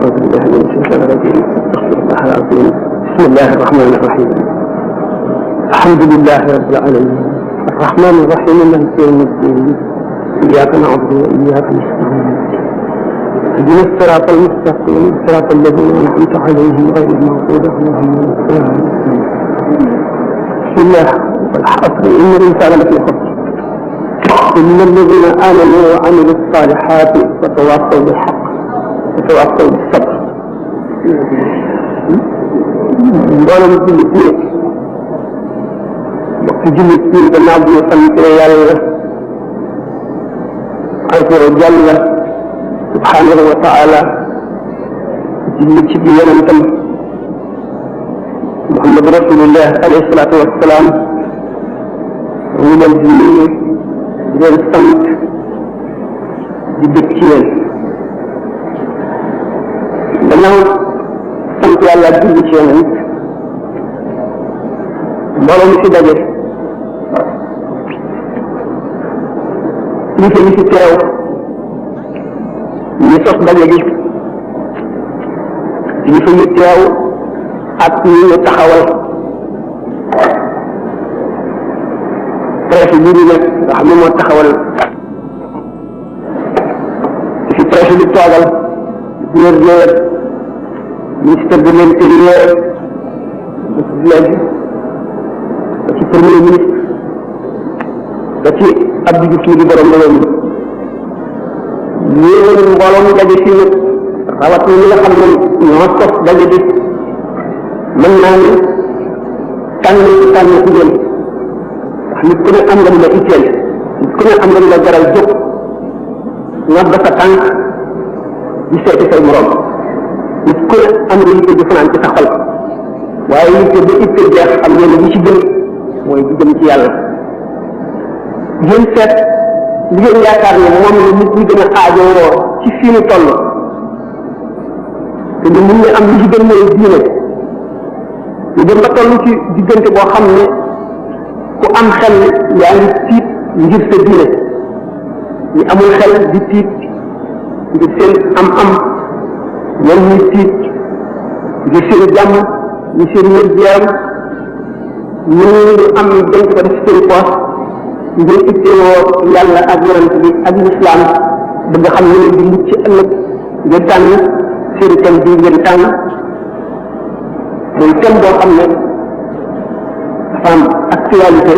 أعوذ بالله من الشيطان الرجيم أستغفر الله العظيم بسم الله الرحمن الرحيم الحمد لله رب العالمين الرحمن الرحيم مالك يوم الدين إياك نعبد وإياك نستعين اهدنا الصراط المستقيم صراط الذين أنعمت عليهم غير المغضوب عليهم ولا الضالين بسم الله والعصر إن الإنسان لفي خسر إن الذين آمنوا وعملوا الصالحات وتواصوا بالحق وتواصوا بالصبر mboolem jullit ñi mbokk jullit ñi gannaaw bi ñu sant yàlla azza wa jalla subhanahu wa taala julli ci bi yonentam Muhammad rasulullah alayhi salatu wassalam ñu leen di nuyu di leen sant di dëkk ci yéen gannaaw sant yàlla julli ci yonent mbooloo mi fi daje ñi fi teew ñi sos daje gi ñi fi ñu teew ak ñi ñu taxawal préfet bi ñu nekk nga xam ne moo taxawal fi préfet bi toogal gouverneur ministre de l'intérieur léegi ba ci premier ministre ba ci Abdou Diouf mi di borom réew mi ñëwoon mbooloo mu daje fii nag rawat na ñi nga xam ne ñoo sos daje bi mën naa ne tànn ci ngeen ndax nit ku ne am nga lu la itteel nit ku ne am nga lu la jaral jóg nga ba sa tànk di seeti say morom nit ku ne am nga yitte di fanaan ci sa xol waaye yitte ba itte jeex xam ngeen ne li ci gën mooy di jëm ci yàlla ngeen seet li ngeen yaakaar ne moom la nit ñi gën a aajowoo ci fii ñu toll te ni mun ne am li ci gën mooy diine ñu dem ba toll ci diggante boo xam ne ku am xel yaa ngi tiit ngir sa diine ñu amul xel di tiit ngir seen am-am ñoom ñuy tiit ngir seen jàmm ñu seen wér-gu-yaram ñu am dañ ko def seen poos ngir itteewoo yàlla ak yonent bi ak lislaam bëgg xam ne di mucc ci ëllëg ngeen tànn seen thème bii ngeen tànn muy thème boo xam ne dafa am actualité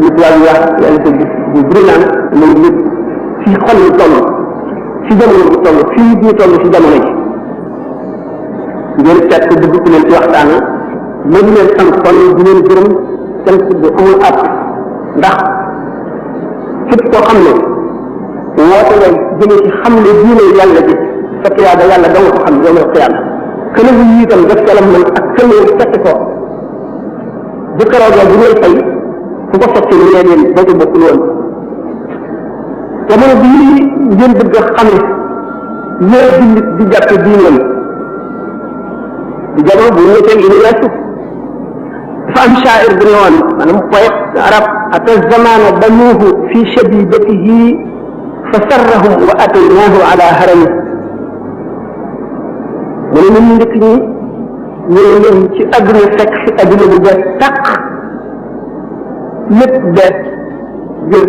lu tubaab yi wax actualité bu brûlante mooy nit fii xol yi toll ci jamono bu toll fii ñu toll ci jamono ji ngeen seet ko dugg ku leen ci waxtaan ma di leen sant kon di leen gërëm sant bu amul àpp ndax képp koo xam ne woote nga jëmee ci xam ne diine yàlla ji fekk yaa da yàlla danga ko xam yow la xiyaam kële bu yi itam def ca la mën ak kële fekk ko bu keroogee bu ñuy fay ku ko fekk ni leen yéen boo ci bokkul woon jamono bii ngeen bëgg a xam ne ñoo jullit di jàppe diineem di jamono bu nekkee université dafa am shaa'ir bu ne woon maanaam poète arab ata zamana banuuhu fi shabibatihi fa sarrahum wa ataynaahu ala harami mu ne ñun njëkk ñi ñëw leen ci adduna fekk fi adduna bu bees tàq lépp bees gër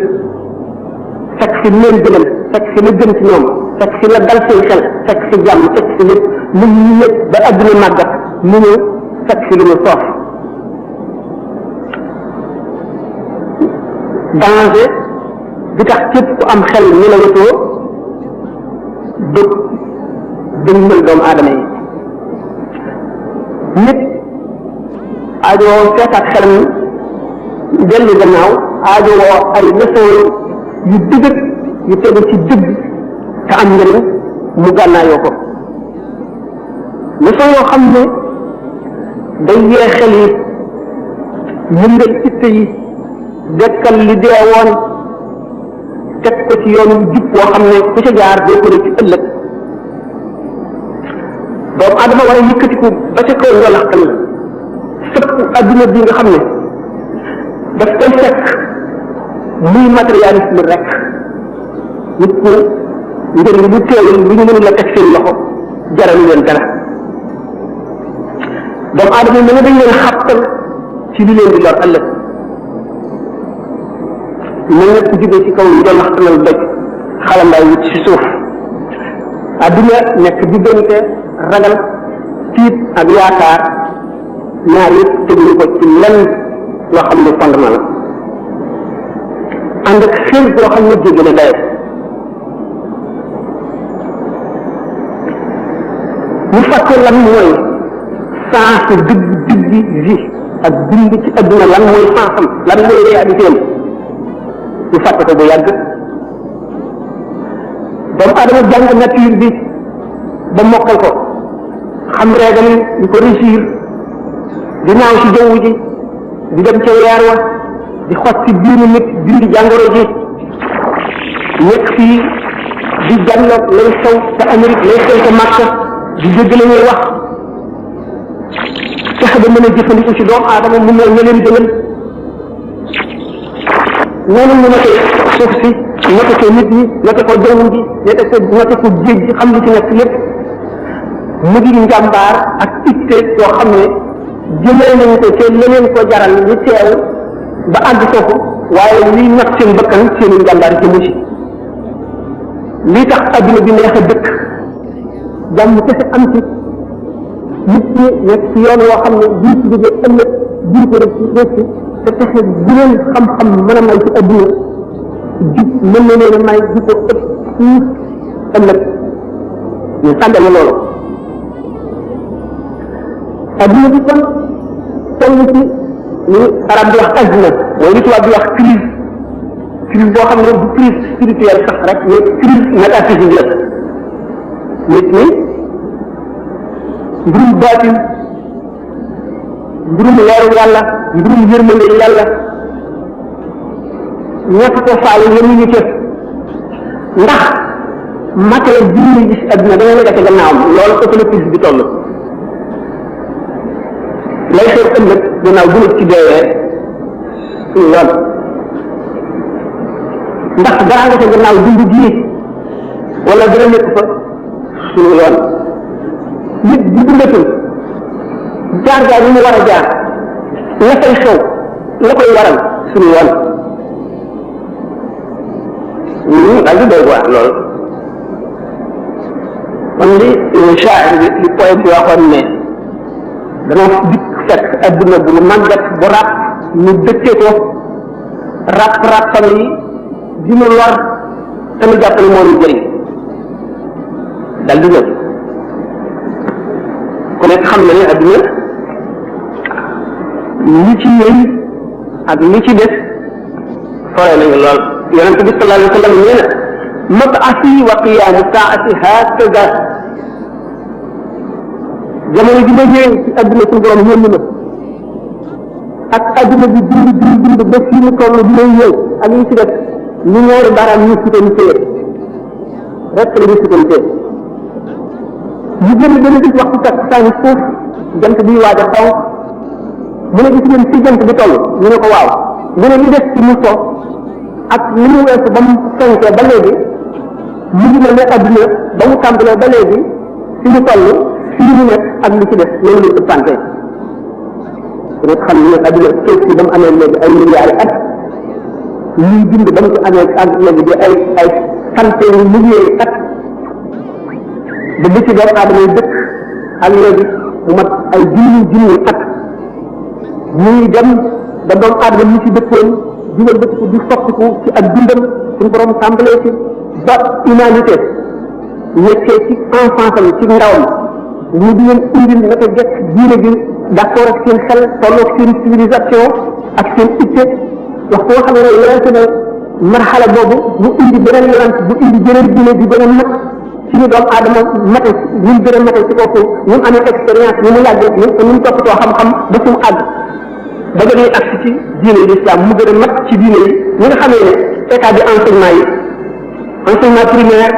fekk fi leen gënal fekk fi la gën ci ñoom fekk fi la dal seen xel fekk fi jàmm fekk fi lépp lu ñu lépp ba adduna màggat mu ñëw fekk fi lu mu soof danger bi tax képp ku am xel ñu la wetoo dëgg dëgmal doomu aadama yi nit aajowoo seetaat xelam dellu gannaaw aajowoo ay leçon yu dëgg yu tegu ci dëgg te am njëriñ mu gànnaayoo ko leçon yoo xam ne day yee xel yi yëngal itte yi dekkal li dee woon teg ko ci yoonu jub boo xam ne ku ca jaar doo ko ci ëllëg doomu adama war a yëkkatiku ba ca kaw ngolaxtan la sëpp adduna bi nga xam ne daf koy fekk muy matérialisme rek nit ku njëriñ lu teewul lu ñu mënul la teg seen loxo jaralu leen dara doomu aadama yi dañ leen xàttal ci li leen di lor ëllëg mel na ku jógee ci kaw ñu doon waxtanal doj xalambaay wut ci suuf adduna nekk diggante ragal tiit ak yaakaar ñaar yëpp teguñu ko ci lenn loo xam ne fondement la ànd ak xel boo xam ne jéggi na dayo ñu fàtte lan mooy sens dëgg vie ak dund ci adduna lan mooy sensam lan mooy réalité am ñu fàtte ko bu yàgg doomu aadama jàng nature bi ba mokkal ko xam régal yi di ko réussir di naaw ci jaww ji di dem ca weer wa di xos ci biiru nit dindi jàngoro ji nekk fii di jànloog lay xew ca Amérique lay xew ca Makka di dégg la ñuy wax fexe ba mën a jëfandiku ci doomu aadama mu ne leen gënal noonu ñu noté suuf si noté ko nit ñi noté ko jaww ji noté ko géej gi xam li ci nekk lépp mu di njàmbaar ak itte yoo xam ne jëmale nañu ko te leneen ko jaral ñu teew ba àgg foofu waaye liy nag seen bakkan seeni njàmbaar jëmu ci lii tax adduna bi neex a dëkk jàmm kese am ci nit ñi nekk ci yoon woo xam ne buñ ci jógee ëllëg buñ ko def ci def ci te texe bu leen xam-xam mën a may ci adduna jub mën na leen a may di ko ëpp fuuf ëllëg ñu sàggane loolu adduna bi kon toll ci ni arab di wax azna mooy li tubaab di wax crise boo xam ne du crise spirituelle sax rek mais crise métaphysique la nit ñi mbirum baatin mbirum leeru yàlla mbirum yërmande yàlla ñett ko faale yéen ñu cëf ndax matériel bi ñuy gis adduna dana nekk ca gannaawam loolu ko la crise bi toll lay xew ëllëg gannaaw bu nit ci deewee suñu yoon ndax dara nga ca gannaaw dund gii wala dara nekk fa suñu yoon nit bu dundatul jaar-jaar yi mu war a jaar la fay xew la koy waral suñu yoon daal di doy waar loolu kon li shaa'ir bi li poète bi waxoon ne dana dikk fekk adduna bu màggat bu ràpp ñu dëkkee ko ràpp-ràppam yi di mu lor te mu jàpp ne moo ñu jëriñ dal di ñëw ku nekk xam na ne adduna li ci yëy ak li ci des sore nañu lool yonente bi sallallahu alayhi wa sallam nee na mab'asi wa qiyaamu saa'ati hakaza jamono ji ma ñëwee ci adduna suñu borom yónni na ak adduna bi dund ba fii mu toll bi may ñëw ak yi ci def ñu ñaari baaraam ñu sutantee rek la ñu sutantee ñu gën a gis waxtu sax saa suuf jant bi waaj a xaw mu ne gis ngeen fi jant bi toll ñu ne ko waaw mu ne li des ci mu so ak li mu weesu ba mu fenkee ba léegi mu ngi mel ne adduna ba mu tàmbalee ba léegi fi ñu toll fi ñu nekk ak li ci def loolu lañ ëppante rek xam ne adduna suuf si ba mu amee léegi ay milliards at ñuy dund ba mu ci amee ak léegi di ay centaine milliers at ba li ci doomu aadama yi dëkk ak léegi mu mat ay junni at ñuy dem ba doomu aadama ñu ci dëkkoon dugal dëkk di soppiku ci ak dundam suñu borom tàmbalee ci ba humanité nekkee ci enfance am ci ndawam ñu di leen indil naka jekk diine bi d'accord ak seen xel tolloog seen civilisation ak seen itte wax koo xam ne yonente ne marxala boobu mu indi beneen yonent bu indi beneen diine bi beneen mat ci ñu doomu aadama mate ñun gën a mate ci kooku ñun amee expérience ñu mu yàggee ñun toppatoo xam-xam ba fu mu àgg ba dañuy agsi ci diine yi l'islam mu gën a mat ci diine yi ñi nga xamee ne état bi enseignement primaire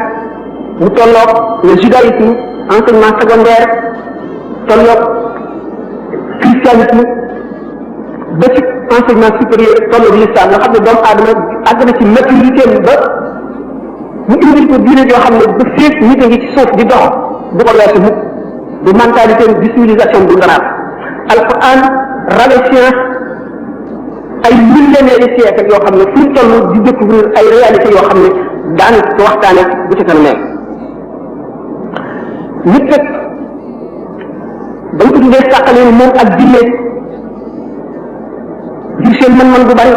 mu tolloog le judaïsme enseignement secondaire tolloog christianisme ba ci enseignement supérieur tolloog l'islam nga xam ne doomu aadama àgg na ci maturité ba mu indil ko diine yoo xam ne ba féeg nit a ngi ci suuf di dox du ko weesu mukk du mentalité du civilisation bu ngaraat alquran rawe science ay millénaires de siècle yoo xam ne fu ñu toll di découvrir ay réalités yoo xam ne daanaka ko waxtaane bu ci kanam nit rek dañ ko tuddee sàqale ni moom ak jinne ngir seen mën-mën bu bari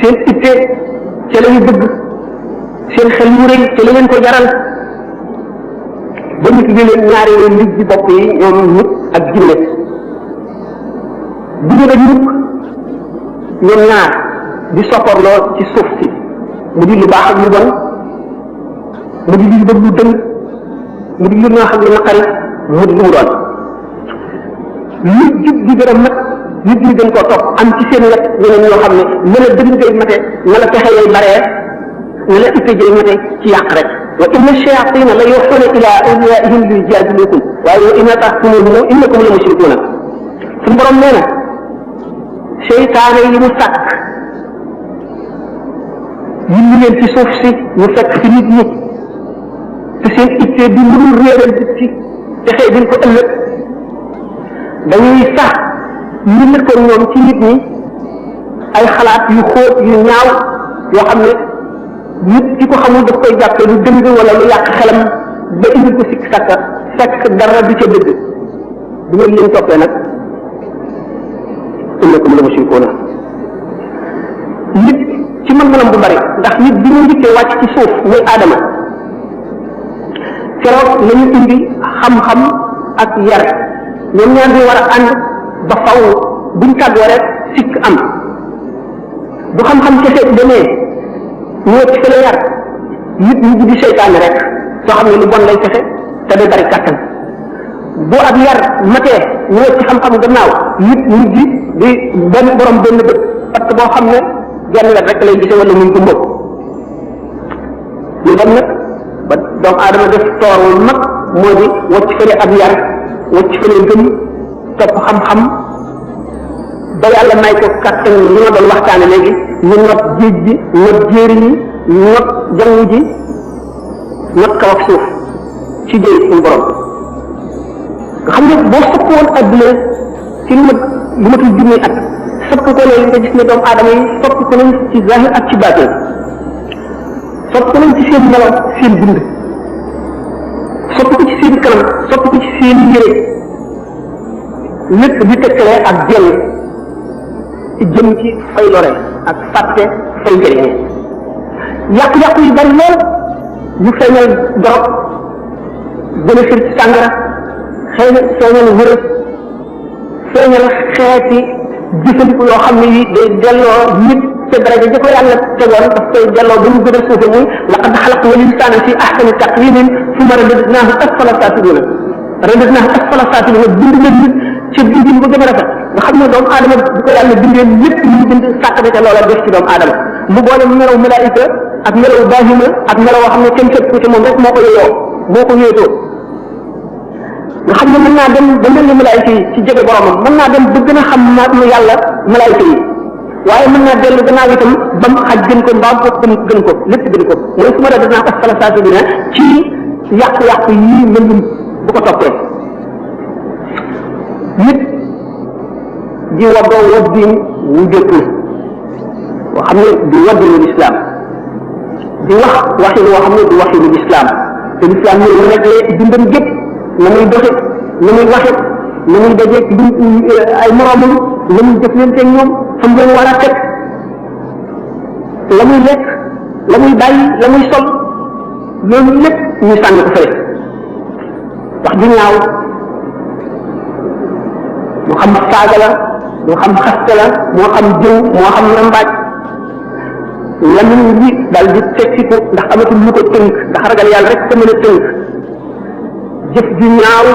seen itte ca la ñu bëgg seen xel yu rëy ca la leen ko jaral ba ñu tuddee leen ñaari yoon nit ji bopp yi ñoom nit ak jinne bu ñu rek mukk ñoom ñaar di sopporloo ci suuf si mu di lu baax ak lu bon mu di lu bëgg lu dëng mu di lu neex ak lu naqari mu di lu mu doon nit jub di gërëm nag nit ñi gën koo topp am ci seen wet ñeneen ñoo xam ne na la dëgg ngay mate na la pexe yay baree na la itte jay mate ci yàq rek wa inna shayatina la yuhuna ila awliyaihim li yujadilukum waaye wa inna tahkumuhum innakum la mushrikuna suñu borom nee na seytaane yi mu sàkk yindi leen ci suuf si ñu fekk fi nit ñi te seen itte di lu dul réeral nit ci texee din ko ëllëg dañuy sax ñu nekkoon ñoom ci nit ñi ay xalaat yu xóot yu ñaaw yoo xam ne nit ki ko xamul daf koy jàppe lu dëng wala lu yàq xelam ba indi ko sikk sàkka fekk dara du ca dëgg du ngeen leen toppee nag innakum la mushrikuuna nit ci mën-mënam bu bari ndax nit bi mu njëkkee wàcc ci suuf muy aadama keroog la ñu indi xam-xam ak yar ñoom ñaar ñu war a ànd ba faw buñ tàggoo rek sikk am bu xam-xam kese demee ñoo ci fële yar nit ñi di seytaane rek soo xam ne lu bon lay kese te day bari kàttan bu ab yar matee ñoo ci xam-xam gannaaw nit ñi di benn borom benn bët parce que boo xam ne genn wet rek lay gisee wala muy gumbo ñu dem nag ba doomu aadama def toorul mag moo di wacc fële ab yar wacc fële gëm topp xam-xam ba yàlla may ko kattan li ma doon waxtaane léegi ñu not géej gi not jéeri yi not jaww ji not kaw ak suuf ci jéeri suñu borom nga xam ne boo sopp woon adduna ci lu matul junni at sopp ko léegi nga gis ne doomu aadama yi sopp ko nañ ci zahir ak ci baatin sopp ko nañ ci seen melo seen bind sopp ko ci seen kanam sopp ko ci seen yére lépp di tekkale ak jël jëm ci fay lore ak fàtte fay jëriñe yàqu-yàqu yu bari lool ñu feeñal dorog bénéfice ci sàngara feeñal wërëb feeñal xeeti jëfandiku yoo xam ne yi day delloo nit ca daraja ja ko yàlla tegoon daf koy delloo ba mu gën a suufe muy laqad xalaqna l-insaana fi ahsani taqwiimin summa radadnaahu asfala saafiliina bind na nit ci bindin bu gën a rafet nga xam ne doomu aadama bu ko yàlla bindee lépp lu bind sàkk na ca loola def ci doomu aadama mu boole melaw malaayika ak melaw baahima ak melaw woo xam ne kenn fekk ko ci moom rek moo ko yeyoo moo ko wéetoo nga xam ne mën naa dem ba mel ni malaayika yi ci jege boromam mën naa dem ba gën a xam nu yàlla malaayika yi waaye mën naa dellu gannaaw itam ba mu xaj gën ko mbaam ko gën ko lépp gën ko mooy su ma def dinaa asfala saafiliina ci yàqu-yàqu yii mel ni bu ko toppee nit di waddoo waddin wu jëkkul boo xam ne di waddinu lislaam di wax waxin woo xam ne di waxinu lislaam te lislaam ñëw mu réglé dundam gépp na muy doxe na muy waxe na muy dajeeg ay moroomam na muy jëflanteeg ñoom xam nga war a teg la muy lekk la muy bàyyi la muy sol loolu lépp ñu sànni ko fële wax ju ñaaw moo xam saaga la moo xam xaste la moo xam jëw moo xam rambaaj lamin wi daal di tekkiku ndax amatul lu ko tënk ndax ragal yàlla rek ko mën a tënk jëf ju ñaaw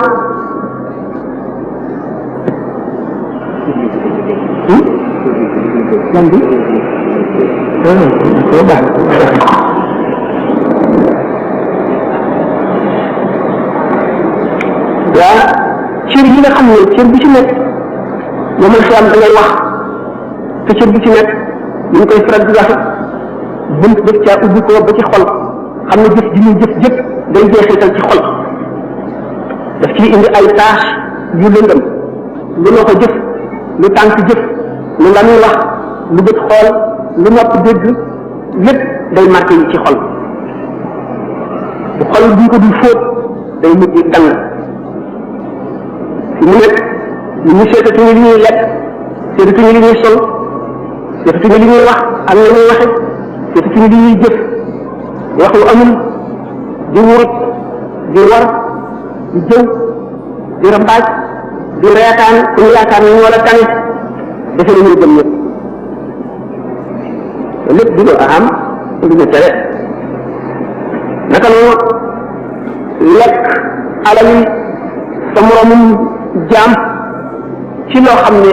lan bi ko baax waa cër yi nga xam ne cër bi ci nekk moom la xam da ngay wax te cër bi ci nekk ñu ngi koy faral di wax bunt def caa ubbi ko ba ci xol xam ne jëf ji ñuy jëf day jeexital ci xol daf ciy indi ay tâche yu lëndëm lu loxo jëf lu tànk jëf lu la muy wax lu bët xool lu nopp dégg lépp day marqué yi ci xol bu xol buñ ko dul fóot day mujj dang fi mu nekk li ñu seetatuñu li ñuy lekk seetatuñu li ñuy sol seetatuñu li ñuy wax ak la ñuy waxe seetatuñu li ñuy jëf di wax lu amul di wurut di war di jëw di rambaaj di reetaan ku ñu yaakaar ne ñoo la tane defe na ñu gëm ñëpp lépp di lu am lu ñu tere naka noonu lekk alal sa moromum jaam ci loo xam ne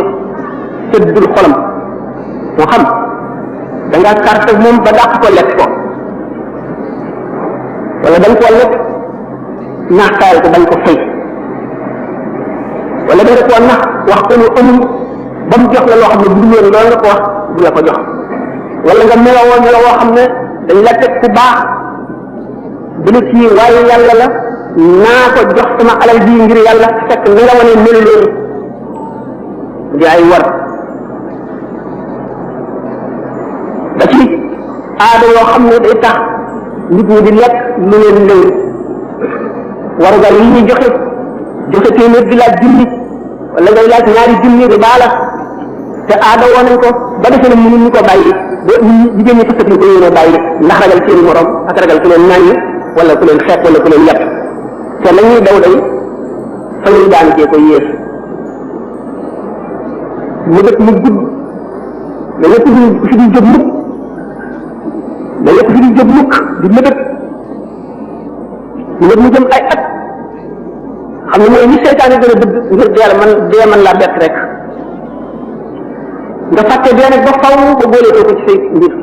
tëddul xolam moo xam da ngaa carte moom ba dàq ko lekk ko wala da nga koo lekk naxtaay ko bañ ko fay wala da nga koo nax wax ko lu amul ba mu jox la loo xam ne bu dul woon loolu nga ko wax du la ko jox wala nga melawoo xam ne dañ la teg ku baax dina ci waaye yàlla la naa ko jox sama alal bii ngir yàlla fekk ni nga wane melu loolu di ay war ba ci aada yoo xam ne day tax nit ñi di lekk lu leen lëw warugar yi ñuy joxe téeméer di laaj junni wala ngay laaj ñaari junni di baala te aada woo nañ ko ba defee ne mënuñu ko bàyyi ba jigéen ñi fasat ñu ko yéene bàyyi ndax ragal seeni morom ak ragal ku leen naan wala ku leen xeet wala ku leen yàpp te la ñuy daw day fa ñuy daan cee ko yées mu dëkk mu gudd da nga fi di jóg mukk da nga fi di jóg mukk di mëbët mu jëm ay at xam ne mooy li seytaane gën a bëgg ngir dee man laa bett rek nga fàtte dee nag ba faw ba boolee ko ci say mbir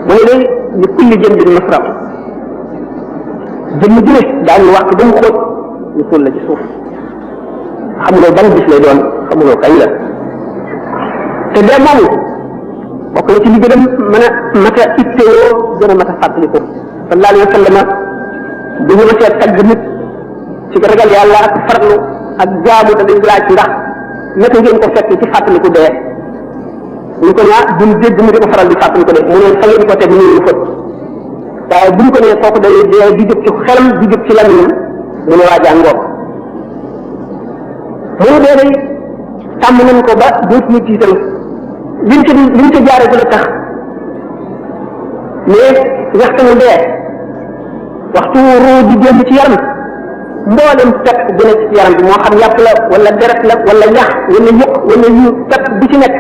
mu ne day li kulli jëm bi masram jëmm ji ne daañu wax ba mu xóot ñu suul la ci suuf xamuloo ban bis lay doon xamuloo kañ la te dee moomu bokk na ci li gën a mën a mat a ittewoo gën a mat a fàttaliku sallallahu alayhi wa sallam bu ñu ma seet tagg nit ci ragal yàlla ak farlu ak jaamu da dañ laaj ndax naka ngeen ko fekk ci fàttaliku dee ñu ko ñaa duñ dégg mu di ko faral di fàttaliku de mu ne fa ngeen ko teg ñu lu fët waaye buñ ko nee kooku day dee di jóg ci xelam di jóg ci lamiñam mu ne waa jàngoog mu dee day tàmm nañ ko ba dootuñu tiital liñ ca jaare du la tax mais waxtanu dee waxtu ruu di génn ci yaram mboolem pepp bu nekk ci yaram bi moo xam yàpp la wala deret la wala yax wala yëq wala yu pepp bi ci nekk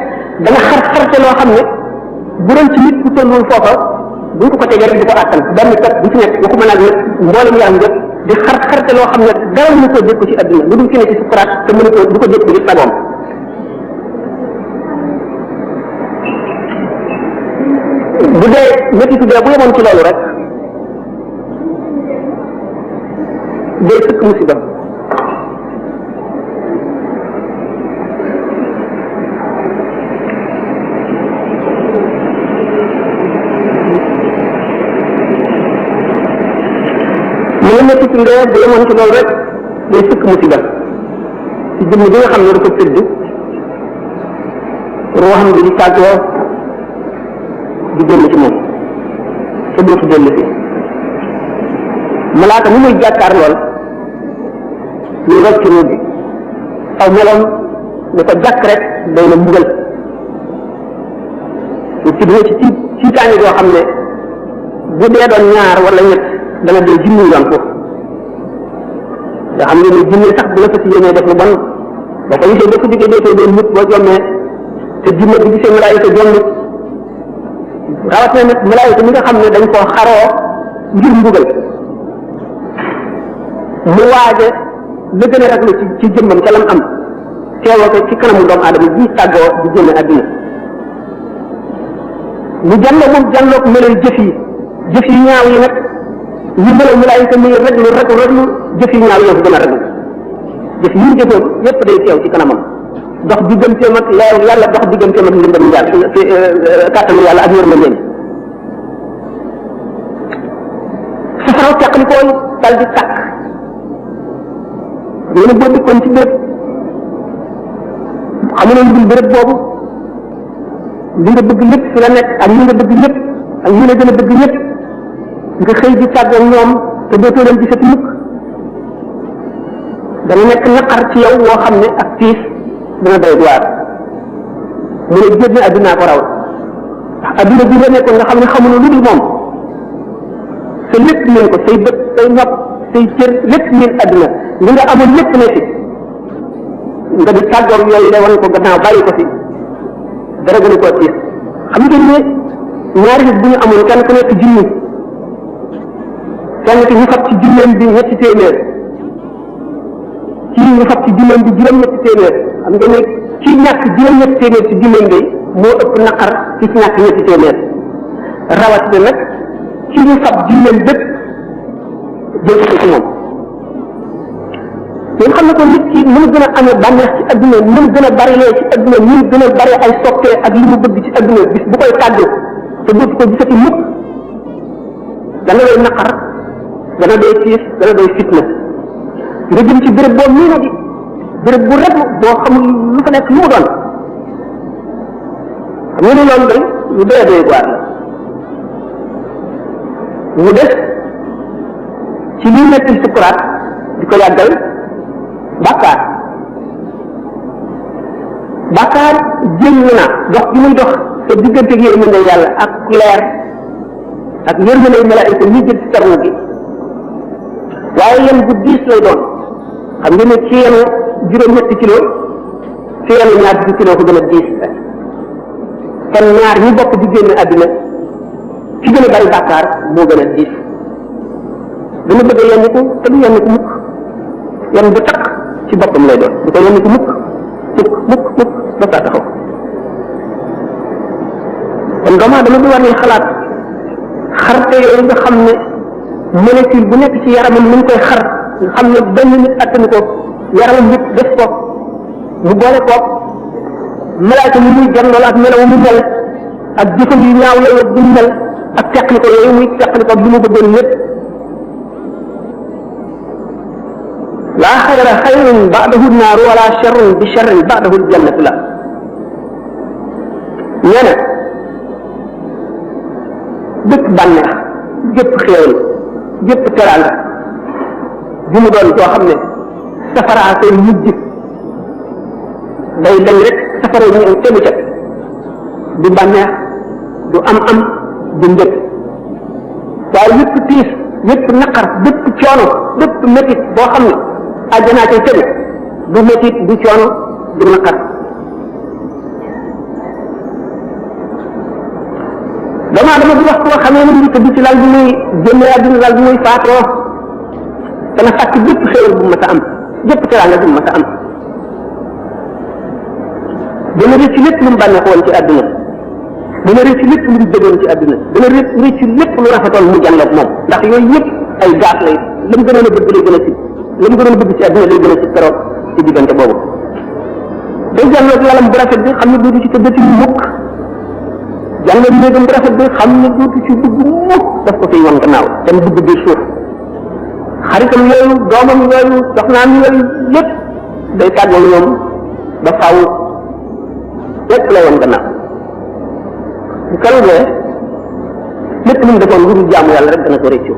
dana xarte loo xam ne bu doon ci nit ku tollul foofa buñ ko tegee rek di ko àttan benn pepp bu ci nekk waxuma nag nag mboolem yaram yëpp di xarte loo xam ne dara mënu koo dékku ci adduna lu dul ki ne ci sukuraat te mënu ko du ko dékku ci sagoom bu dee métti dee bu yemoon ci loolu rek day sëkk musiba mu ne métti dee bu yemoon ci loolu rek day sëkk musiba ci jëmm bi nga xam ne dafa tëdd ruuxam bi di tàggoo di génn ci moom te dootu dellu si malaaka ni muy jàkkaar lool ñu rocc ruu bi aw meloom ne ko jàkk rek day na mbugal ñu ci dina ci tàngi goo xam ne bu dee doon ñaar wala ñett dana dee junni yoon foofu nga xam ne ni junni sax bu la fa si yéenee def lu bon boo ko gisee ba ko jógee dootoo doon nit boo jommee te junne bi gisee malaayika jommi rawatina nag malaayika mi nga xam ne dañ koo xaroo ngir mbugal mu waaje la gën a raglu ci jëmmam ca lam am teewoo ko ci kanamu doomu aadama bi tàggoo di génn àddina mu jàlloo moom jàlloog melal jëf yi ñaaw yi nag ñu melal malaayika muy raglu jëf yi ñaaw yoo gën a raglu jëf yi ñu jëfoon yépp day teew ci kanamam dox digganteem ak leeru yàlla dox digganteem ak ndëndam yàlla kàttanu yàlla ak yërmandeem safaraw teqlikooy dal di tàkk nee na boo dëkkoon ci béréb xamuloon dul béréb boobu li nga bëgg lépp fi la nekk ak ñi nga bëgg ñëpp ak ñi la gën a bëgg ñëpp nga xëy di tàggoog ñoom te dootoo leen gisati mukk dana nekk naqar ci yow woo xam ne ak tiis dana doy waar mu ne génn addunaa ko raw ndax adduna bi nga nekkoon nga xam ne xamuloo lu dul moom sa lépp mën ko say bët say nopp say cër lépp mën adduna li nga amoon lépp ne fi nga di tàggoog yooyu de wan ko gannaaw bàyyi ko fi dara gënu koo tiis xam ngeen ne ñaari nit bu ñu amoon kenn ku nekk junni kenn ki ñu fab ci junneem bi ñetti téeméer ci ñu fab ci junneem bi juróom-ñetti téeméer xam ngeen ne ci ñàkk juróom-ñetti téeméer ci junneem bi moo ëpp naqar ci ñàkk ñetti téeméer rawatina nag ci ñu fab junneem bépp jël ko ci moom ñun xam ne ko nit ki mu gën a amee bànneex ci adduna mu gën a bari lee ci adduna mu gën a bari ay soppee ak li mu bëgg ci adduna bis bu koy tàggu te dootu ko gisati mukk dana doy naqar dana doy tiis dana doy fitna nga jëm ci béréb boo miina gi béréb bu rek boo xamul lu fa nekk lu mu doon xam nga ne loolu day lu doy doy waar la mu des ci lii nekk sukuraat di ko yàggal bàkkaar jël na dox gi muy dox te diggante gi yërmande yàlla ak leer ak yërmande malaayika ñi jël ci karnu gi waaye yan bu diis lay doon xam nga ne ci yenu juróom-ñetti kilo ci yenu ñaar fukki kilo ko gën a diis kon ñaar ñi bokk di génn àdduna ci gën a bari bàkkaar moo gën a diis dama bëgg a yenn ko te du yenn ko mukk yan bu takk ci boppam lay doon du ko yenn ko mukk ba saa taxaw kon doomu aadama bi war nañ xalaat xarte yooyu nga xam ne molécule bu nekk ci yaramam ni ñu koy xar nga xam ne benn nit attanu ko yaramam nit def ko mu boole ko malaayka yi muy jàngal ak melaw mu mel ak jëfam yu ñaaw yooyu du mel ak teqli ko yooyu muy teqli ko li mu bëggoon lépp laa xayra xayrun baadahu naaru wala charrun bi charrin baadahu ljannatu la nee na bépp bànneex gépp xéewal gépp teraanga bi mu doon soo xam ne safaraa koy mujj day dem rek safara ñëw tegu ca du bànneex du am du mbëg waaye yépp tiis yépp naqar bépp coono bépp métit boo xam ne àjjanaa cay tegu du métit du coono du naqar damaa dama di wax koo xamee ne mu tëdd ci lal bi muy génne àdduna lal bi muy faatoo dana fàkk bépp xéewal bu mas a am bépp teraanga bu mas a am dana rëcc lépp lu mu bànneexoo woon ci àdduna dana rëcc lépp lu mu bëggoon ci àdduna dana rëcc lépp lu rafetoon mu jànloog moom ndax yooyu yëpp ay gaaf lay la mu gënoon a bëgg lay gën a si la mu gënoon a bëgg ci àdduna lay gën a si keroog ci diggante boobu day jànloog lalam bu rafet bi xam ne dootu ci tëddati mukk jànloog néegam bu rafet bi xam ne dootu ci dugg mukk daf ko fiy wan gannaaw te mu dugg biir suuf xaritam yooyu doomam yooyu soxnaam yooyu lépp day tàggoog ñoom ba faaw lépp lay wan gannaaw bu kalugee lépp lu mu defoon lu dul jaamu yàlla rek dana ko réccu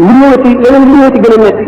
li ñëwati leneen li ñëwati gën a metti